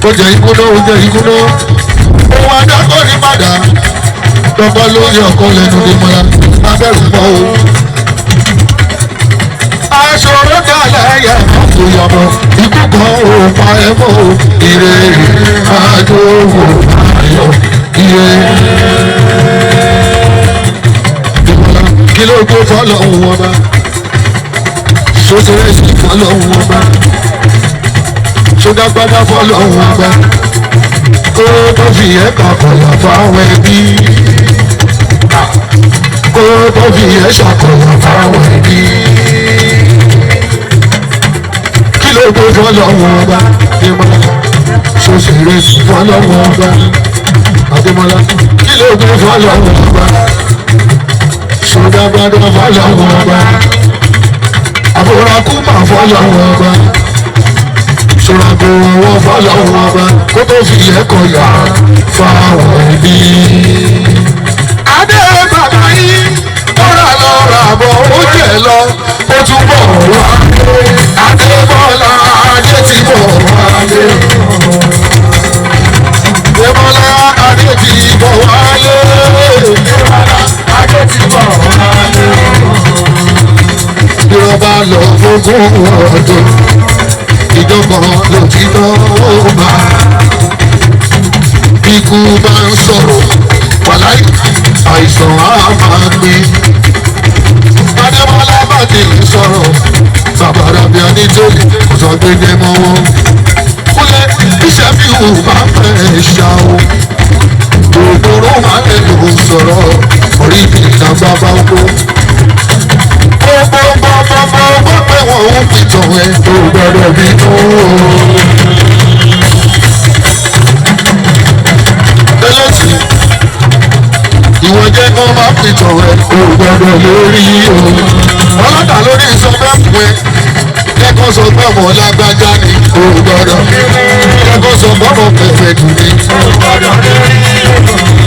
Ó jẹ ikú náà, ó jẹ ikú náà. Òun adákọ̀ ní padà. Dọ́gbọ́ lórí ọkọ lẹ́nu ní mọ́lá. Abẹ́rù pọ̀ o. Aṣọ̀rọ̀ dàlẹ́ yẹ kó yọmọ. Ikú kan ò pa ẹ mọ́ o. Ire àjò wò ayọ̀ ire. Ìmọ̀lá kí ló gbé fọlọ́hún ọba? Sọ́sẹ̀rẹ̀sì fọlọ́hún ọba. Sọ́dàgbàdà fọlọ́hún ọba. Kó tó fi ẹ̀ka kọ̀yà fáwọn ẹbí. Kó tó fi ẹ̀ ṣàkọ̀yà fáwọn ẹbí. Kí ló gbé fọlọ́hún ọba? Ìmọ̀lá sọ́sẹ̀rẹ̀sì fọlọ́hún ọba. Adémọ́lá kí ló gbé fọlọ́hún ọba? Sọ́dàgbàdà fọlọ́hún ọba. Àbúrakú máa fọlọ́hún ọba. Sọ̀rọ̀gò ọwọ́ fọlọ́hún ọba. Kó tó fi ẹ̀kọ́ yà fáwọn ẹbí. Adé bàbá yìí kọ́ra lọ rà bọ̀ ó jẹ́ lọ ó tún bọ̀ wá. Adébọ́lá adé ti bọ̀ wálé. Adébọ́lá adé ti bọ̀ wálé. Adé ti bọ̀ wálé. Ìrọ̀bà lọ fógún ọdún ìjọba lòtítọ́ ó bá. Ikú bá ń sọ̀rọ̀ wàláì àìsàn á máa gbé. Adébọ́lá bá ti ń sọ̀rọ̀ bàbá Rábíà nítorí kò sọ gbé jẹ́ mọ́ wọn. Kúlẹ̀ iṣẹ́ mi ò bá fẹ́ ṣá o. Ògbóró máa ń lò sọ̀rọ̀ orí ìlànà bàbá oko. Gbogbogbogbogbò pé wọ́n ń pìtàn ẹ̀ tó gbọ́dọ̀ bí tó. Ẹlẹ́sìn ìwọ jẹ́ kó má pìtàn ẹ̀ tó gbọ́dọ̀ lórí o. Ọlọ́dà lórí sọ bẹ́ẹ̀ fún ẹ. Kẹ́kọ̀ọ́ sọ pé ọmọ lágbájá ni kò gbọ́dọ̀. Kẹ́kọ̀ọ́ sọ pé ọmọ pẹ̀fẹ̀ dùn ni.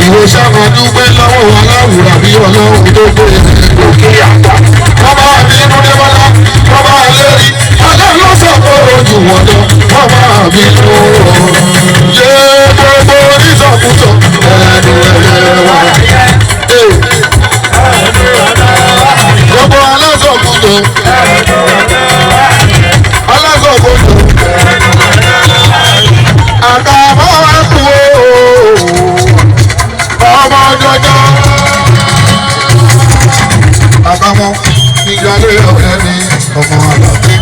Ìwọ sáwọn dúpẹ́ lọ́wọ́ aláwùrà bí ọlọ́run tó gbé òkè àgbà. Wọ́n máa bínú Débọ́lá, wọ́n máa lérí. Ọlọ́run ló sọ pé ojú wọn lọ, wọ́n máa bínú. Yé gbogbo onísọkúsọ, ẹnu ẹlẹ́wà. Gbogbo alásọkúsọ, alásọkúsọ. Àkàmọ́ ẹ̀kú o, ọmọ jọjọ. Àbámọ́ nígbàlẹ́ ọ̀rẹ́ mi ọmọ àlàfé.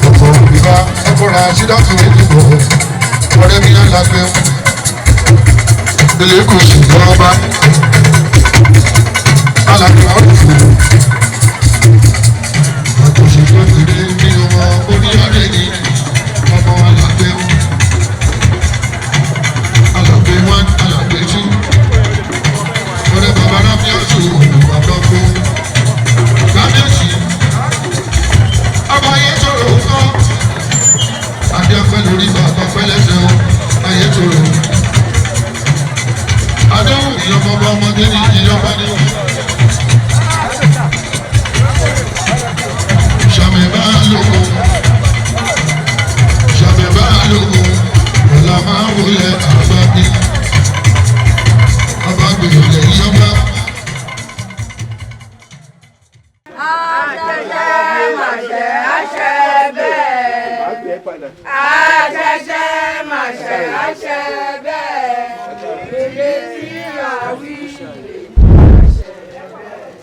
Ọ̀pọ̀ ìbá ọkọ̀rọ̀ àṣídàtú ìdìbò ọ̀rẹ́ mi alágbé. Elégùṣì lọ́ba. Alàgbé ọ̀rùn. Àtúnṣe tó ti dé ní ọmọ orí ọ̀rẹ́ ni ọmọ alágbé. Alàgbé one, alàgbé two. Ọ̀rẹ́ bàbá Rábíàtù bàbá fún. Rábíàtì. Ọba ayé tòrò kọ́. Adé ọpẹ́ lórí bàbá pẹ́ lẹ́sẹ̀ o. Ayé tòrò. Adéhùn ìyọmọ ọba ọmọdé ní ìyọba ní. Ṣàmì bá lóko. Ṣàmì bá lóko. Ọ̀la máa wọlé àbá bí. Ọba gbèrò ìyọba. Àṣẹ̀ṣẹ̀ màṣẹ̀ àṣẹ bẹ́ẹ̀. Àṣẹ̀ṣẹ̀ màṣẹ̀ àṣẹ bẹ́ẹ̀. Èlé tí a wí lè àṣẹ bẹ́ẹ̀.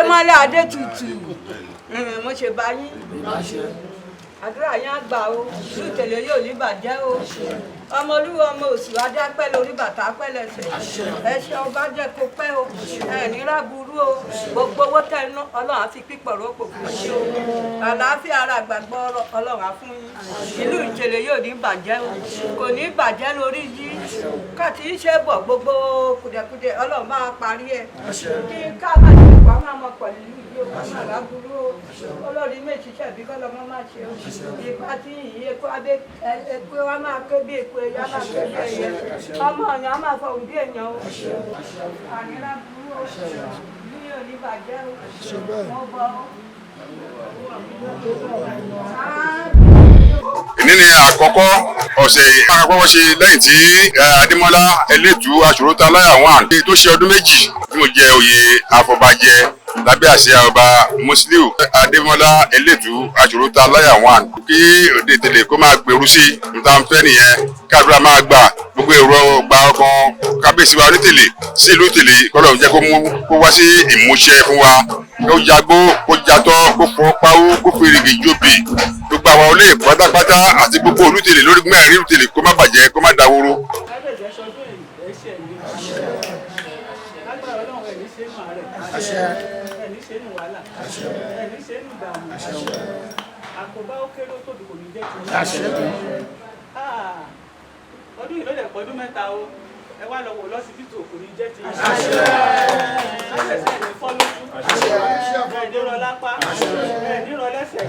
Adémọ́lá Adétutù, mo ṣe bá yín, àdúrà yín á gbà o. Ìlú Ìtẹ̀lé yóò ní bàjẹ́ o. Ọmọ olúwo, ọmọ òsì adé pẹ́ lórí, bàtà pẹ́ lẹ́sẹ̀. Ẹ ṣe ọba jẹ́ kó pẹ́ o. Ẹ ní ráburú o. Gbogbo owó tẹ́ ná, Ọlọ́run á fi pípọ̀ rọ́pò fún yín o. Àlàáfíà ara, gbàgbọ́, Ọlọ́run á fún yín. Ìlú Ìtẹ̀lé yóò ní bàjẹ́ o, kò ní bàjẹ́ lórí yí káàtì ń ṣe bọ̀. Gbogbo kùdẹ̀kùdẹ̀, Ọlọ́run máa parí ẹ̀. Kí ká má ṣe wà máa mọ pẹ̀lú ìlú yìí o. Ká má ráburú o. Olórí méjì ṣẹ̀bí kọ́ lọ́mọ má ṣe o. Ìgbà tí yìí eku abẹ́ eku wa máa ké bí eku, ẹyẹ á máa ké bí ẹyẹ, ọmọ ọ̀yàn á máa fọhùn bí èèyàn o. Àní ráburú o. Ìlú yóò ní bàjẹ́ o. Mo bọ̀ o. Èní ni àkọ́kọ́ ọ̀sẹ̀ àkọ́kọ́ ṣe lẹ́yìn tí Adémọ́lá Ẹlẹ́tù Aṣòrótà Láyà one tó ṣe ọdún 2 tí mo jẹ oyè àfọbàjẹ lábẹ́ àṣẹ ọba Musiliu Adémọ́lá Ẹlẹ́tù Aṣòrótà Láyà one. Kí òde Ìtẹ̀lé kó máa gbèrú sí níta ń fẹ́ nìyẹn. Káàdúrà máa gbà, gbogbo èrò gba ọkàn kábíyèsí wa onítèlé sí ìlú Ìtẹ̀lé, kọ́lọ̀ jẹ́ kó mú kó wá sí ìmúṣẹ fún wa, kó jagbó, kó jatọ́, kó fọ́ pawó, kó fèrègè jóbi. Gbogbo àwọn olóyè pátápátá àti gbogbo olùtẹ̀lé lórí mẹ́rin olùtẹ̀lé, kó má bàjẹ́, kó má dahoro. Kábíyèsí, ẹ ṣọdún èyí, ẹ ṣe ẹ̀mí lágbára Ọlọ́run. Ẹ̀ ní ṣe é nù àárẹ̀, ẹ̀ ní ṣe é nù wàhálà, ẹ̀ ní ṣe é nù dààmú. Àkóbá ó kéré ó tóbi kò ní jẹ́ ti yín. Ọdún yìí ló dẹ̀ pọ̀ ọdún 3 o. Ẹ wá lọ wò lọ́sibítù, kò ní jẹ́ ti yín. Kábíyèsí, ẹ̀ ní fọ́ lójú, ẹ̀ ní rọ lápá, ẹ̀ ní rọ lẹ́sẹ̀.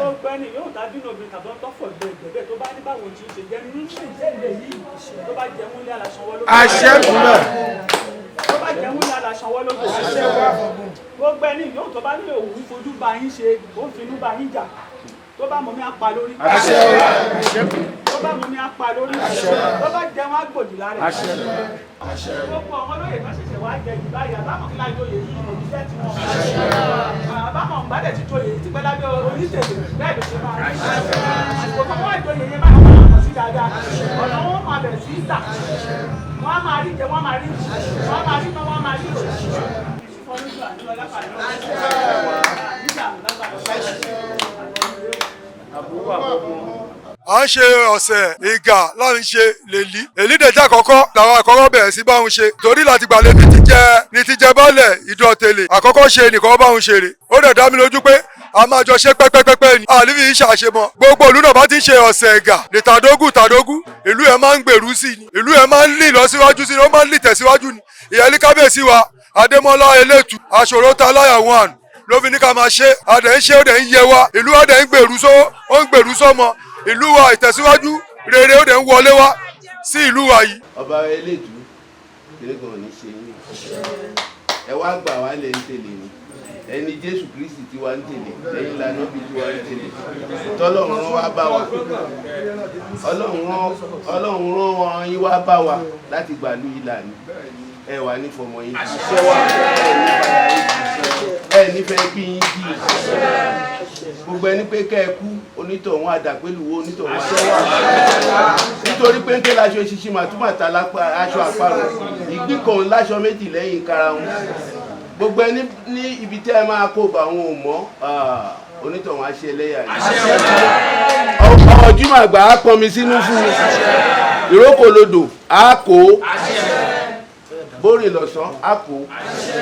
Ó gbẹ́ni yóò tá bínú obìnrin tàbí tọ́fọ̀ gbẹ̀gbẹ̀ tó bá ní báwo tí ń ṣe jẹ́ nínú ìjẹ́lẹ̀ yìí, tó bá jẹun lé aláṣọwọ́ lóko. Àṣẹ kúnlẹ̀. Tó bá jẹun lé aláṣọwọ́ lóko. Gbogbo ẹni yóò tó bá ní òun fojú bá yín ṣe, ó ń finú bá yín jà, tó bá mọ̀ mí á pa lórí, tó bá mọ̀ mí á pa lórí, tó bá jẹun á gbòdì lára ẹ̀. Gbogbo ọmọ lóye kan ṣẹ̀ṣẹ̀ wá jẹ jù báyìí, àbámọ̀ kí láì joyè yìí kò ní jẹ́ tiwọn. Àbámọ̀ ǹbádẹ̀ ti joyè yìí ti pẹ́ lábẹ́ onítèlè, bẹ́ẹ̀ ló ṣe máa rí. Àsìkò kan wọ́n ìjoyè yẹn báyìí, wọ́n máa mọ̀ sí dáadáa, ọ̀nà wọn máa bẹ̀rẹ̀ sí í tà, wọ́n á máa rí jẹ, wọ́n á máa rí, wọ́n á máa rí ná, wọ́n á máa rí lò. Ìfọlójú àdúrà lápàdé nígbà lápàdé. À ń ṣe ọ̀sẹ̀ ìgà láti ṣe lèlí èlí dẹ̀jẹ̀ àkọ́kọ́ làwọn àkọ́kọ́ bẹ̀rẹ̀ sí báwọn ṣe, torí láti gbà lè ti jẹ ní ti jẹ baálẹ̀ ìdọ̀tẹ̀lẹ̀ àkọ́kọ́ ṣe nìkan báwọn ṣe rè. Ó dẹ̀ dá mi lójú pé a máa jọ ṣe pẹ́pẹ́pẹ́pẹ́ ni àlífi yìí ṣàṣemọ. Gbogbo ìlú náà bá ti ń ṣe ọ̀sẹ̀ ìgà ní tàdógù tàdógù, ìlú ẹ̀ máa ń gbèrú sí ni, ìlú ẹ̀ máa ń lì lọ síwájú sí ni, ó máa ń lì tẹ̀síwájú ni. Ìyẹn ní kábíyèsí wa Adémọ́lá Elétù Aṣòrótà Láyà one ló fi ní ká máa ṣe. Adẹ̀ ń ṣe, ó dẹ̀ ń yẹ wa. Ìlú wa dẹ̀ ń gbèrú só, ó ń gbèrú sọ́mọ. Ìlú wa, ìtẹ̀síwájú rere ó dẹ̀ ń wọlé wá sí ìlú wa yìí. Ọba Elédù kéré kan ò ní ṣe yín. Ẹ wá gbà wá lẹ̀ ń tẹ̀lé ni. Ẹni Jésù Kristi tí wá ń tẹ̀lé ẹ̀yin lànà bí tí wá ń tẹ̀lé tọ́lọ́run rán wá bá wa. Ọlọ́run rán yín wá bá wa láti gbàlú ìlà ni. Ẹ wà ní fọmọ yín jì, ẹ nífẹ̀ẹ́ bí yín jì. Gbogbo ẹni pé kẹ́ ẹ kú, onítọ̀hún àdàpẹ́lúwó, onítọ̀hún àdàpẹ́lúwó, nítorí pé ń ké láṣọ ṣíṣí màtúmàtà lápá aṣọ àparò ìgbín kan láṣọ méjì lẹ́yìn karahun. Gbogbo ẹni ní ibi tí ẹ máa kó bá àwọn ò mọ́, onítọ̀hún á ṣe ẹlẹ́yà ni. Ọjúmọ̀ àgbà á pọnmi sínú fún un, ìrókò lodò á kó bórìn lọ́sàn á kó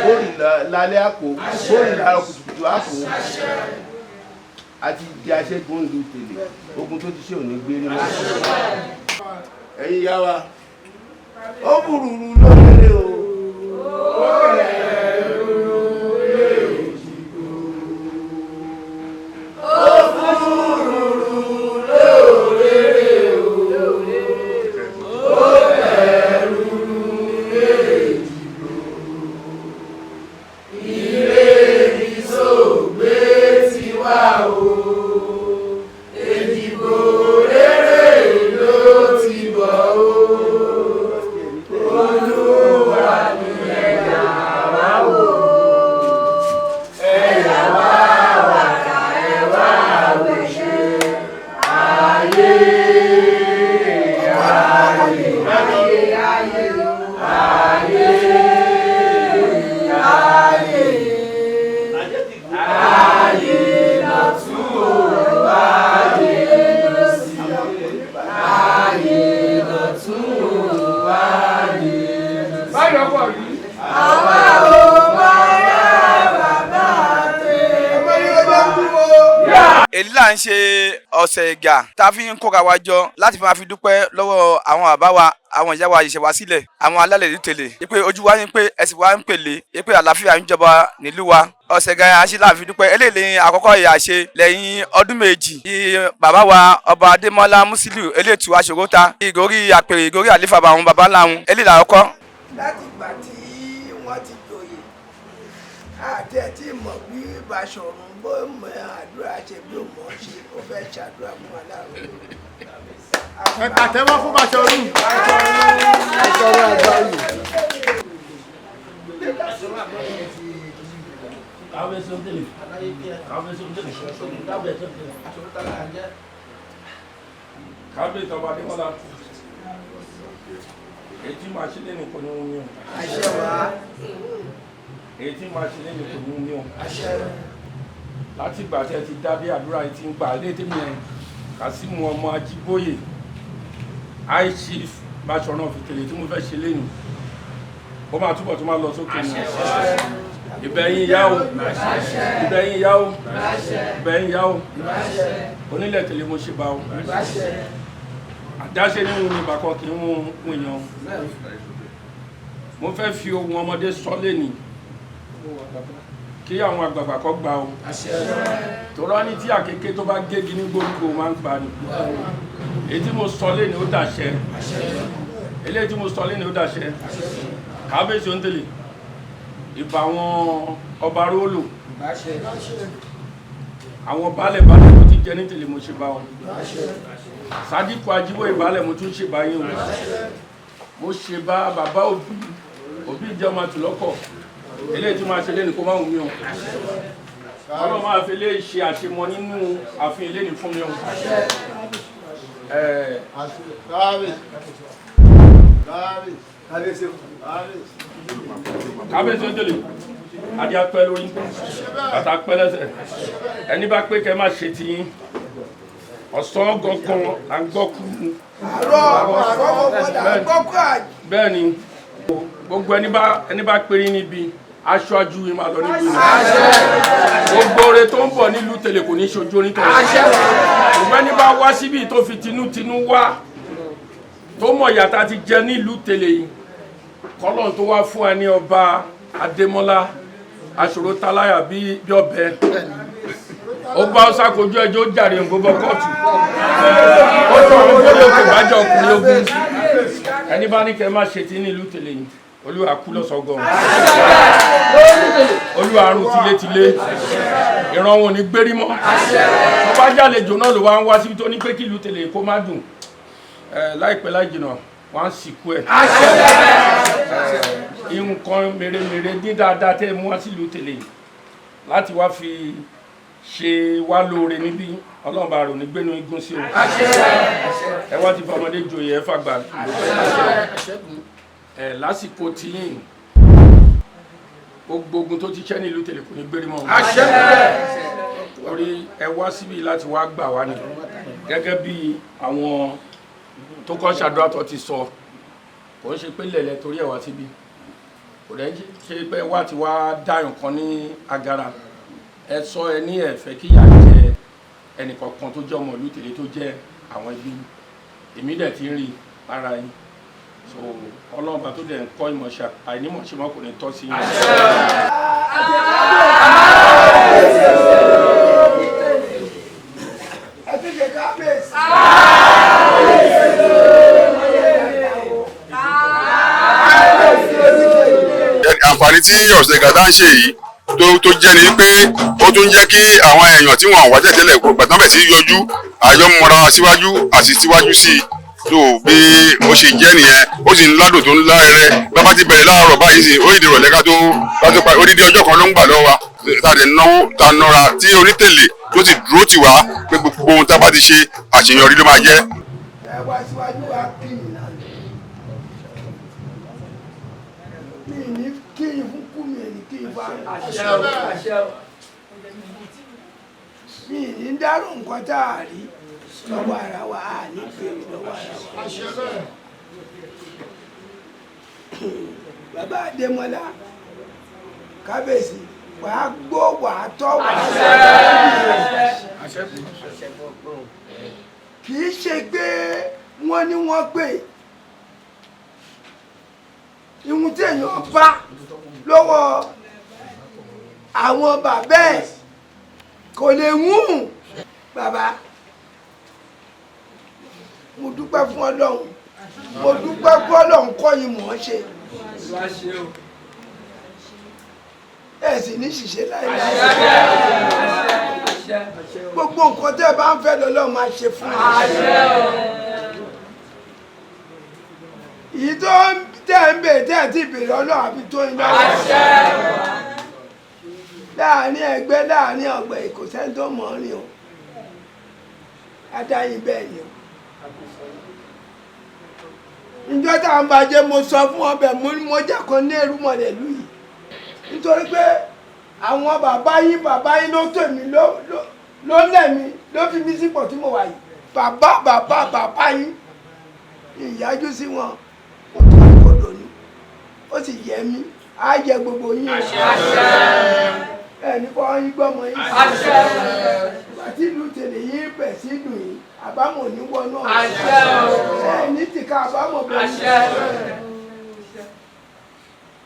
bórìn, lálẹ́ á kó bórìn, láàárọ̀ kùtùkùtù á kó. Àti di aṣẹ́gun lu tèlè, ogun tó ti ṣe òní gbérí mọ́. Ẹ̀yin yá wa, ó burúkú lóore o. Ó rẹ̀ lóore òjìgbò. Ó burúkú lóore o. Ó rẹ̀ lóore òjìgbò. Ire ìṣògbé tiwa o. Èjìgbò rere ló ti bọ̀ o. Olúwa. Àwa ò mọ̀rẹ́ bàbá tèmi. Èyí là ń ṣe ọ̀sẹ̀ ìgà tá a fi ń kóra wa jọ láti máa fi dúpẹ́ lọ́wọ́ àwọn bàbá wa, àwọn ìyá wa ìṣẹ̀wá sílẹ̀, àwọn alálẹ̀ ìlú tèlè pé ojú wa ń pé ẹ̀sìn wa ń pèlè pé àlàáfíà ń jọba nílùú wa. Ọ̀sẹ̀ gan an ṣe láàfin dúpẹ́. Eléyìí ni àkọ́kọ́ ìyá ṣe lẹ́yìn ọdún 2 tí bàbá wa ọba Adémọ́lá Musiliu Elétù Aṣòróta ìgòrí àpèrè ìgòrí àléfà àwọn bàbá ńlá wọn eléyìí làkọ́kọ́. Láti ìgbà tí wọ́n ti joyè àti ẹ̀ tí mọ̀ bí Baṣọ̀run bó mọ àdúrà ṣe bí ó mọ̀ ṣe, ó fẹ́ ṣàdúrà fún wa láàárọ̀. Ẹ pàtẹ́wọ́ fún Baṣọ̀run. Kábíyèsí ọba Adémọ́lá, èyí tí màá ṣe lẹ́nu kò ní wọ́n ní o. Èyí tí màá ṣe lẹ́nu kò ní wọ́n ní o. Láti ìgbà tí ẹ ti dá bí àdúrà yìí ti ń gbà létí mi ẹ Kàsímù ọmọ Ajíbóyè, high chief Baṣọ̀run of Ìtẹ̀lé, tí mo fẹ́ ṣe lẹ́nu, ó máa túbọ̀ tó máa lọ sókè ní. Ìbẹ̀yìn ìyá o, ìbẹ̀yìn ìyá o, ìbẹ̀yìn ìyá o, onílẹ̀ tẹ̀lé mo ṣe bá o. Àdáṣe ní ohun ìbàkọ kì í hun èèyàn. Mo fẹ́ fi ohun ọmọdé sọ lẹ́ni kí àwọn àgbààgbà kọ́ gbà o. Tòrọ́ ní tí àkéké tó bá gégi ní gbòógbò máa ń gbà ní. Èyí tí mo sọ lẹ́ni ó dàṣẹ. Eléyìí tí mo sọ lẹ́ni ó dàṣẹ. Kábíyèsí òǹtẹ̀lẹ̀, ìbà àwọn ọba róòlù, àwọn baálẹ̀ baálẹ̀ tó ti jẹ ní tèlé mo ṣe bá wọn. Sádìkù Ajíbóyè baálẹ̀ mo tún ṣe bá yín o. Mo ṣe bá bàbá òbí òbí jẹ́ ọmọ àtúlọ́kọ̀. Eléyìí tí máa ṣe lẹ́nu kó má wù mí o. Ọlọ́run máa fi lè ṣe àṣemọ nínú ààfin eléyìí fún mi o. Kábíyèsí òǹtẹ̀lẹ̀, adé apẹ́ lórí, bàtà pẹ́ lẹ́sẹ̀. Ẹni bá pé kẹ́ má ṣe tiyín, ọ̀sán gangan là ń gbọ́ kú. Bẹ́ẹ̀ ni gbogbo ẹni bá péré níbi aṣáájú yìí máa lọ nílùú ni. Gbogbo oore tó ń bọ̀ nílùú tèlè kò ní ṣojú onítọ̀hún. Gbogbo ẹni bá wá síbi tó fi tinútinú wá tó mọ̀ yàtá ti jẹ nílùú tèlè yìí, kọ́lọ́n tó wá fún ẹ ní ọba Adémọ́lá Aṣòrótáláyà bí ọbẹ̀ ó bá ó ṣàkójú ẹjọ́ ó jàre nǹkan kóòtù ó sọ àwọn gbọ́dọ̀ òkè bájọ ọkùnrin ogun. Ẹni bá ní kẹ́ má ṣe tí nílùú tèlè yìí, Olúwa kú lọ́sọ̀gọ́rùn, Olúwa run tilétilé, ìran wọn ò ní gbérí mọ́. Tó bá jàlejò náà ló wá ń wá síbi tó ní pé kí ìlú tèlè kó má dùn láìpẹ́ láì jìnnà wọ́n á sìnkú ẹ̀. Nǹkan mèremère ní dáadáa tẹ́ ẹ mú wá sílùú tèlè láti wá fi ṣe wá lóore níbí, Ọlọ́run bá rò ní gbénu igun sí o. Ẹ wá ti fọmọdé joyè ẹ fàgbà ẹ lásìkò tíyìn, gbogbo ogun tó ti ṣẹ́ nílùú tèlè kò ní gbérí mọ́. Orí ẹ wá síbí láti wá gbà wá ni gẹ́gẹ́ bí àwọn tó kọ́ ṣàdúrà tó ti sọ. Kò ń ṣe pé lẹ̀lẹ̀ torí ẹ̀ wá síbí, kò dẹ̀ ń ṣe pé wá ti wá dáyàn kan ní agara. Ẹ sọ ẹ ní ẹ fẹ́ kíyà jẹ ẹnìkọ̀ọ̀kan tó jẹ́ ọmọ ìlú tèlé tó jẹ́ àwọn ẹbí. Èmi dẹ̀ ti ń rí lára yín. So Ọlọ́run bá tó dẹ̀ ń kọ́ ìmọ̀ṣẹ́ àìnímọ̀ṣẹ́ mọ́ kò ní tọ́ sí yín. Àǹfààní tí ọ̀sẹ̀ gàdá ń ṣe yìí tó jẹ́ ni pé ó tún jẹ́ kí àwọn èèyàn tí wọ́n wá tẹ̀tẹ̀lẹ̀ gbàtàn bẹ̀ sí yọjú àyọmọ́ra síwájú àti síwájú sí i. Tó bí ó ṣe jẹ́ nìyẹn, ó sì ń ládùn tó ń lá rẹ̀. Bàbá ti bẹ̀rẹ̀ láàárọ̀ báyìí sí ó ìdí ìrọ̀lẹ́ ká tó parí odidi ọjọ́ kan ló ń gbà lọ́wọ́ wa tá a lè náwó tá a nọra tí onítẹ̀lé tó sì dúró tì wá pé gbogbo ohun tá a bá ti ṣe àṣeyọrí ló máa jẹ́. Ẹ wá síwájú wa kí n náà mi ní kí n fún kú mi ní kí n fa mi ní dárò nǹkan tá a rí lọ́wọ́ ara wa, a ní bèrè lọ́wọ́ ara wa. Bàbá Adémọ́lá, kábíyèsí, wàá gbó wàá tọ́ wàá sọ. Kì í ṣe pé wọ́n ní wọ́n pè ìhun tí èèyàn bá lọ́wọ́ àwọn bàbá ẹ̀ kò lè wùn. Bàbá, mo dúpẹ́ fún Ọlọ́run, mo dúpẹ́ fún Ọlọ́run kọ́ yín mọ̀ ọ́n ṣe, ẹ sì ní ṣìṣe láéláé. Gbogbo nǹkan tẹ́ ẹ bá ń fẹ́ lọ́lọ́run máa ṣe fún wa. Èyí tó tẹ́ ẹ ń bèèrè tẹ́ ẹ ti bèèrè Ọlọ́run àbí tó ń lọ́wọ́. Láàárín ẹgbẹ́ láàárín ọ̀gbẹ́ kò sẹ́ni tó mọ̀ ọ́ rìn o, adáyín bẹ́ẹ̀ ni o. Ǹjọ́ tá à ń bàjẹ́ mo sọ fún ọbẹ̀ mo jẹ́ kan ní Èrúmọlẹ̀ ìlú yìí, nítorí pé àwọn bàbá yín ló tò mí ló lẹ̀ mí ló fi mí sípò tí mo wà yìí. Bàbá bàbá bàbá yín ìyájú sí wọn, ó tó àkọ́dọ̀ ni, ó sì yẹ mí, á yẹ gbogbo yín o. Ẹni kọ́ yín gbọ́mọ yín sí àti ìlú tèlè yín bẹ̀ sí ìlú yìí, àbámọ̀ ní wọnú ọ̀hún ẹni tìka àbámọ̀ bẹ̀ ní.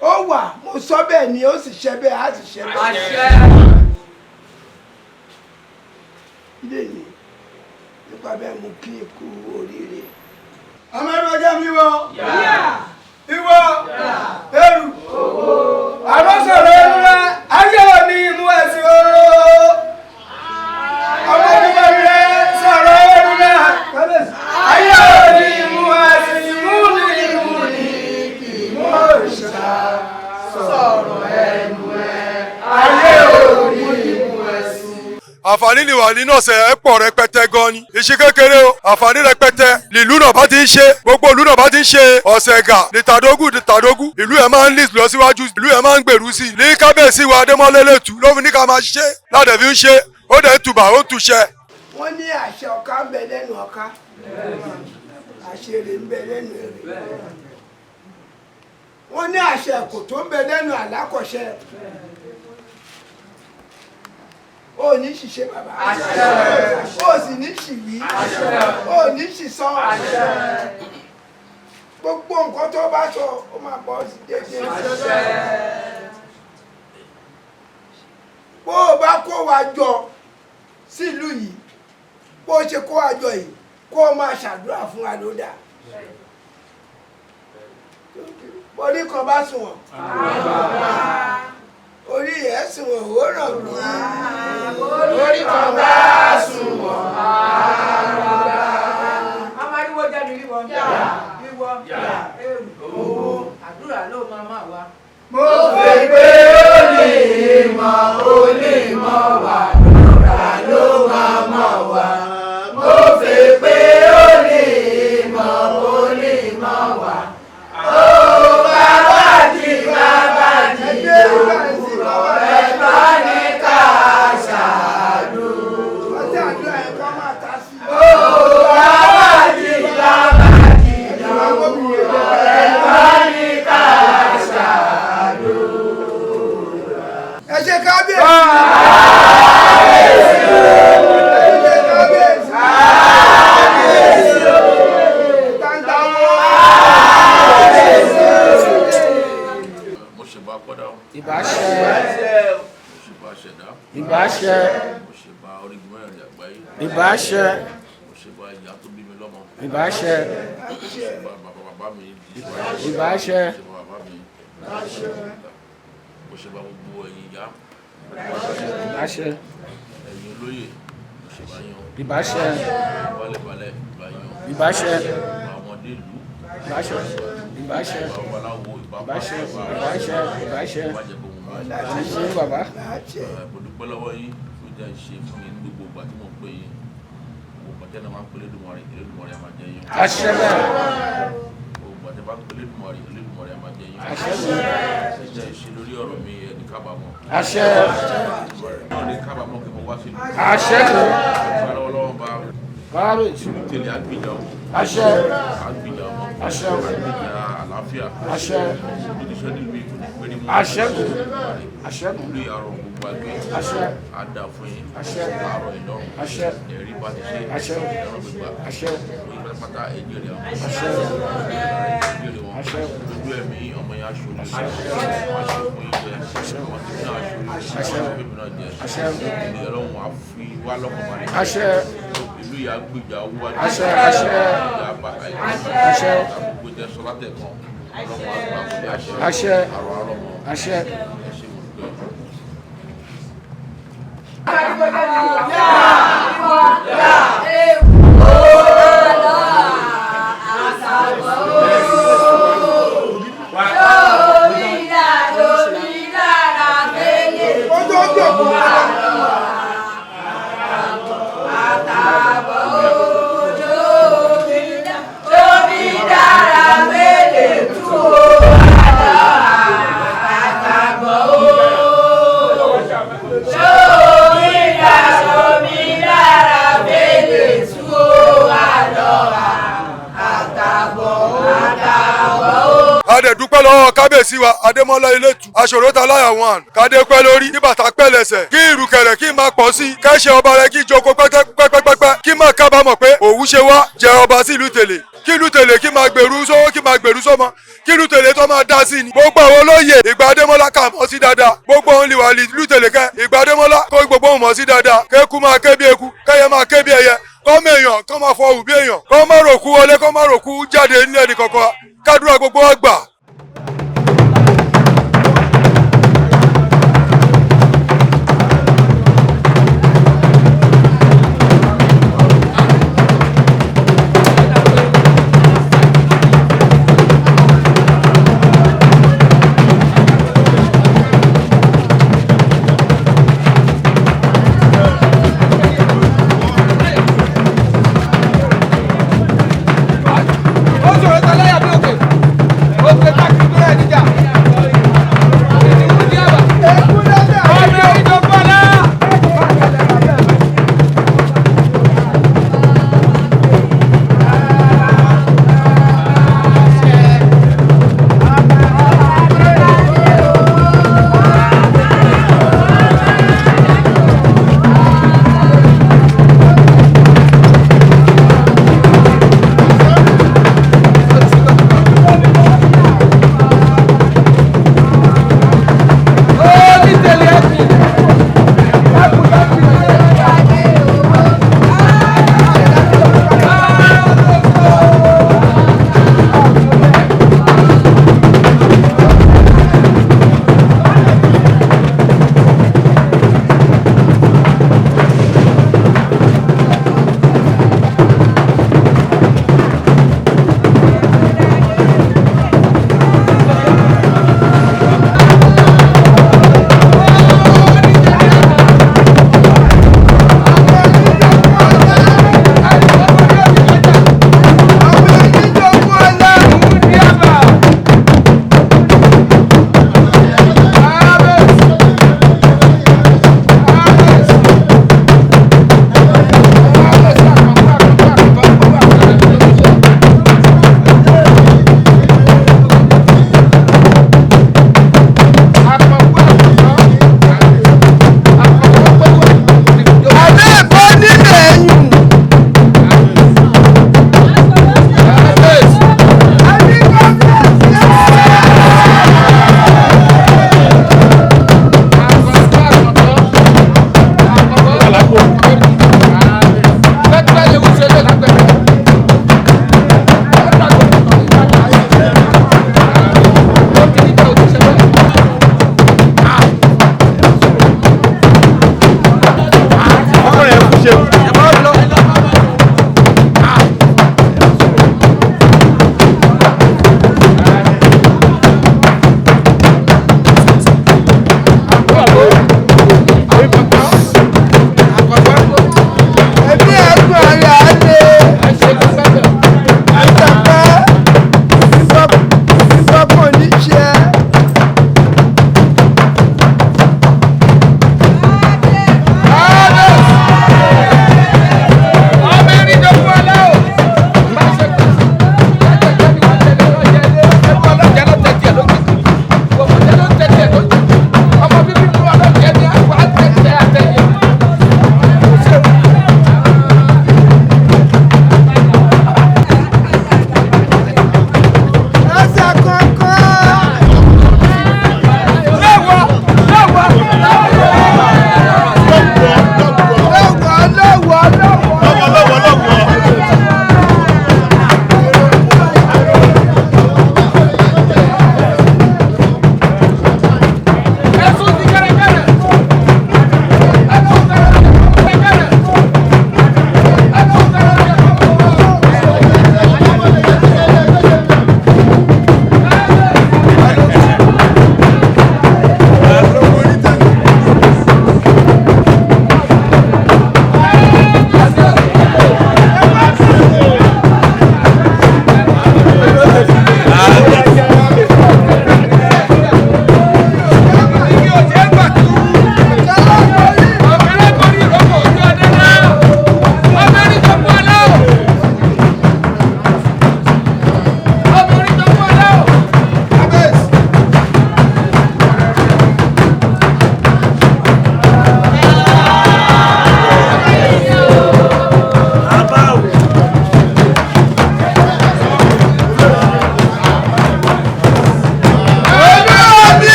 Ó wà, mo sọ bẹ́ẹ̀ ni, ó sì ṣe bẹ́ẹ̀, á sì ṣe bẹ́ẹ̀. Ilé mi nípa bẹ́ẹ̀ mo kí n kú oríire. Amẹ́rọ̀jẹ́ mi wọ ìwọ ẹrù àròsọ̀rọ̀ ẹrù rẹ ayé òní mú ẹ̀sìn o. Ọmọ onímọ̀ rẹ sọ̀rọ̀ ẹrù rẹ ayé òní mú ẹ̀sìn mú ní mú ní kì í mú òrìṣà sọ̀rọ̀ ẹnu ẹ ayé òní mú ẹ̀sìn. Àǹfààní ni wà nínú ọ̀sẹ̀ ẹ̀ pọ̀ rẹpẹtẹ gan ni. Iṣẹ́ kékeré o, àǹfààní rẹpẹtẹ nílùú náà bá ti ń ṣe, gbogbo ìlú náà bá ti ń ṣe ọ̀sẹ̀ ẹ̀gà ní tàdógù ní tàdógù. Ìlú ẹ̀ máa ń lì lọ síwájú, ìlú ẹ̀ máa ń gbèrú sí i. Ní kábíyèsí wa Adémọ́lá Elétù ló fi ní ká máa ṣe ládẹ̀ fi ń ṣe, ó dẹ̀ ń tùbà ó ń túṣẹ. Wọ́n ní àṣẹ ọ̀ká ń bẹ lẹ́nu ọ̀ká, àṣẹ èrè ń bẹ lẹ́nu èrè. Wọ́n ní àṣẹ kòtò ń bẹ lẹ́nu àlákọ̀ṣẹ. O ní ṣìṣe bàbá, o sì ní ṣìwí, o ní ṣìsọ. Gbogbo nǹkan tó bá sọ ó máa bọ́ sí déédéé. Bó o bá kó wa jọ sílùú yìí, bó o ṣe kó wa jọ yìí, kó o máa ṣàdúrà fún wa ló dáa. Orí kan bá sunwọ̀n, orí ẹ̀ sunwọ̀n ó ràn mí. Orí kan bá sunwọ̀n àrùbá. Amariwo jáde wíwọ, wíwọ, èrò, owó, àdúrà ló máa máa wá. Mo fẹ́ pé ó lè mọ̀ wá, lóra ló máa mọ̀ wá. Mo fẹ́ pé ó lè mọ̀ wá. Ó bàbá di òwúrọ̀ ẹ bá ní ká ṣàdúrà. Ó bàbá di òwúrọ̀ ẹ bá ní ká ṣàdúrà. Ẹ ṣe kábíyèsí. Ẹ ṣe kábíyèsí. Mo ṣèbà kọ́dá o. Ìbáṣẹ. Mo ṣèbà ṣẹ̀dá. Ìbáṣẹ. Mo ṣèbà orígun mẹ́rin àgbáyé. Ìbáṣẹ. Mo ṣèbà ìyá tó bí mi lọ́mọ. Ìbáṣẹ. Mo ṣèbà bàbá bàbá mi. Ìbáṣẹ. Mo ṣèbà bàbá mi. Mo ṣèbà gbogbo ẹ̀yin ìyá. Ìbáṣẹ. Ẹ̀yin olóyè. Mo ṣèbà yín o. Ìbáṣẹ. Balẹ̀balẹ̀ ìbá yín o. Ìbáṣẹ. Ìbà ọmọdé ìlú. Ìbáṣẹ. Ìbáṣẹ. Ìbà babaláwo. Ìbà Ìbáṣẹ. pásítọ̀. Ìbáṣẹ. Ìbáṣẹ. Ìbà jẹ̀bù wọn. Àṣẹ bàbá. Mo dúpẹ́ lọ́wọ́ yín fún ìjà ìṣe fún mi ní gbogbo ìgbà tí mo ń pè yín. Gbogbo ìgbà tẹ́lẹ̀ máa ń pè Elédùmarè, Elédùmarè á máa jẹ́ yín. Àṣẹ bẹ́ẹ̀. Gbogbo ìgbà tẹ́ bá ń pè Elédùmarè, Elédùmarè á máa jẹ́ yín. Àṣẹ bẹ́ẹ̀. Ìjà ìṣe lórí ọ̀rọ̀ mi ẹ ní kábàámọ̀. Àṣẹ. Náà ní kábàámọ̀ kí mo wá sí ìlú. Àṣẹ. Ìfara Ọlọ́run bá Kábíyèsí. tẹ̀lé àgbìjà ọmọ. Àṣẹ. Àgbìjà ọmọ. Àṣẹ. Àgbìjà Àlàáfíà. Àṣẹ. Tó ti ṣe nílùú yìí kò ní péré mọ́. Àṣẹ. Àṣẹ. Ìlú ìyàrá gbogbo àgbẹ̀. Àṣẹ. Á dà fún yín. Àṣẹ. Àárọ̀ ìlọrun. Àṣẹ. Ẹ̀rí bá ti ṣe. Àṣẹ. Ẹ̀rọ gbígbà. Àṣẹ. Oyin pátápátá ẹ̀jẹ̀ rẹ̀ wọn. Àṣẹ. Ẹ̀jẹ̀ wọn. Àṣẹ. Ojú ẹ̀mí ọmọ yẹn aṣọ. Àṣẹ. Wọ́n aṣọ fún yín jẹ. Àwọn tí náà aṣọ. Àṣẹ. Wọ́n aṣọ fún mi náà jẹ. Àṣẹ. Ìlú Ọlọ́run á fi wá lọ́kàn balẹ̀. Àṣẹ. Ìlú yà á gbèjà owó wájú. Àṣẹ. Àṣẹ. Ìjà bá àìsàn. Àṣẹ. Gbogbo tẹ sọ látẹ̀kàn. Ọlọ́run á gbà fún yín. Àṣẹ. Àrọ̀ àrọ̀ mọ́. Àṣẹ. Ẹ ṣé mo dúpẹ́. A dẹ̀ dúpẹ́ lọ́wọ́ kábíyèsí wa Adémọ́lá Elétù aṣòrótà láyà one kádé pẹ́ lórí kí bàtà pẹ́ lẹ́sẹ̀ kí ìrùkẹ̀rẹ̀ kí máa pọ̀ sí i kẹ́sẹ̀ ọba rẹ kí jókòó pẹ́pẹ́pẹ́pẹ́ kí máa kábàámọ̀ pé òwú ṣe wá jẹ ọba sí ìlú Tèlè kí ìlú Tèlè kí máa gbèrú sówó kí máa gbèrú sọ́mọ kí ìlú Tèlè tó máa dá sí ni. Gbogbo àwọn olóyè ìgbà Adémọ́lá kà mọ́ sí dáadáa gbogbo òun lìwà ìlú Tèlè kẹ́ ìgbà Adémọ́lá kó gbogbo òun mọ̀ sí dáadáa kéku máa ké bí eku kẹ́yẹ máa ké bí ẹyẹ kọ́mọ èèyàn kọ́ máa fọhùn bí èèyàn kọ́ má ròkú wọlé kọ́ má ròkú jáde nílẹ̀ ní kankan kádùrà gbogbo wa gbà. Ó ṣòro tán láyà bí òkè òkè káàkiri tó rẹ̀ níjà.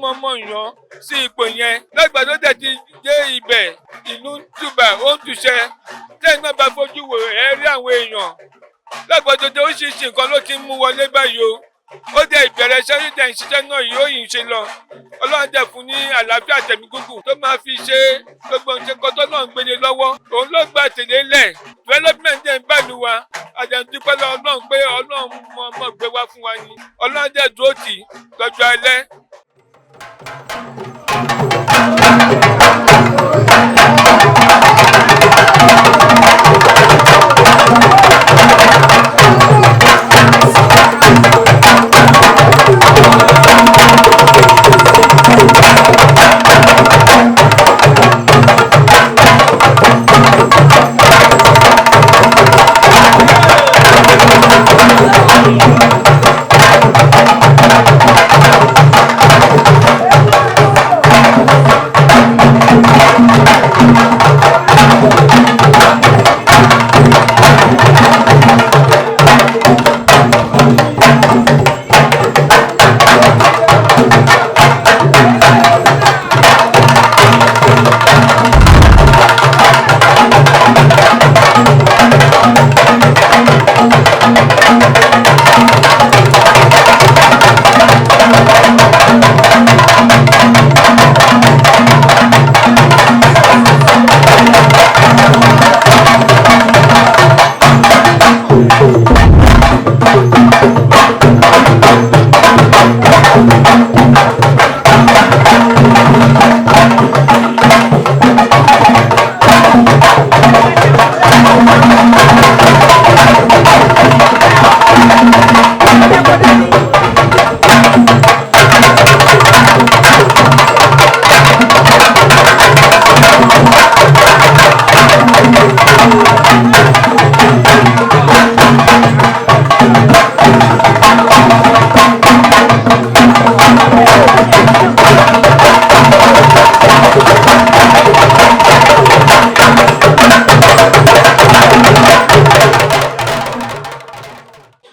mọ̀ọ́mọ̀ yàn sí ipò yẹn. Lọ́gbà tó dẹ̀ ti dé ibẹ̀, ìlú ń tùbà, ó ń túṣẹ́. Tẹ́yìn náà bá fojú wò ẹ́ rí àwọn èèyàn. Lọ́gbà tó dé, oríṣiríṣi nǹkan ló ti ń mú wọlé báyìí o. Ó dẹ̀ ìbẹ̀rẹ̀ iṣẹ́ yìí dẹ̀ ń ṣiṣẹ́ náà yóò yìí ṣe lọ. Ọlọ́run dẹ̀ fún ní àlàáfíà tẹ̀mí gígùn tó máa fi ṣe gbogbo nǹkan tó náà ń gbélé lọ́wọ́. Òun ló gba tèlé lẹ̀. Development dẹ̀ ń bàlù wa. Àjàǹdúpẹ́ lọ́wọ́ Ọlọ́run pé Ọlọ́run mọ̀ mọ̀ gbé wá fún wa ni. Ọlọ́run dẹ̀ dúró tì lọ́jọ́ alẹ́.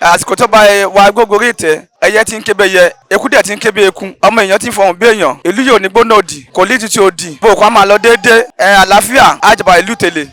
Àsìkò tó bá wa gógórí ìtẹ́, ẹyẹ tí ń kébé yẹ, eku dẹ̀ tí ń kébé eku, ọmọ èèyàn tí ń fọhùn bí èèyàn. Ìlú yóò ní gbóná òdì, kò ní tutù òdì, bó o kò á máa lọ déédéé. Ẹ àlàáfíà á jọba ìlú tèlè.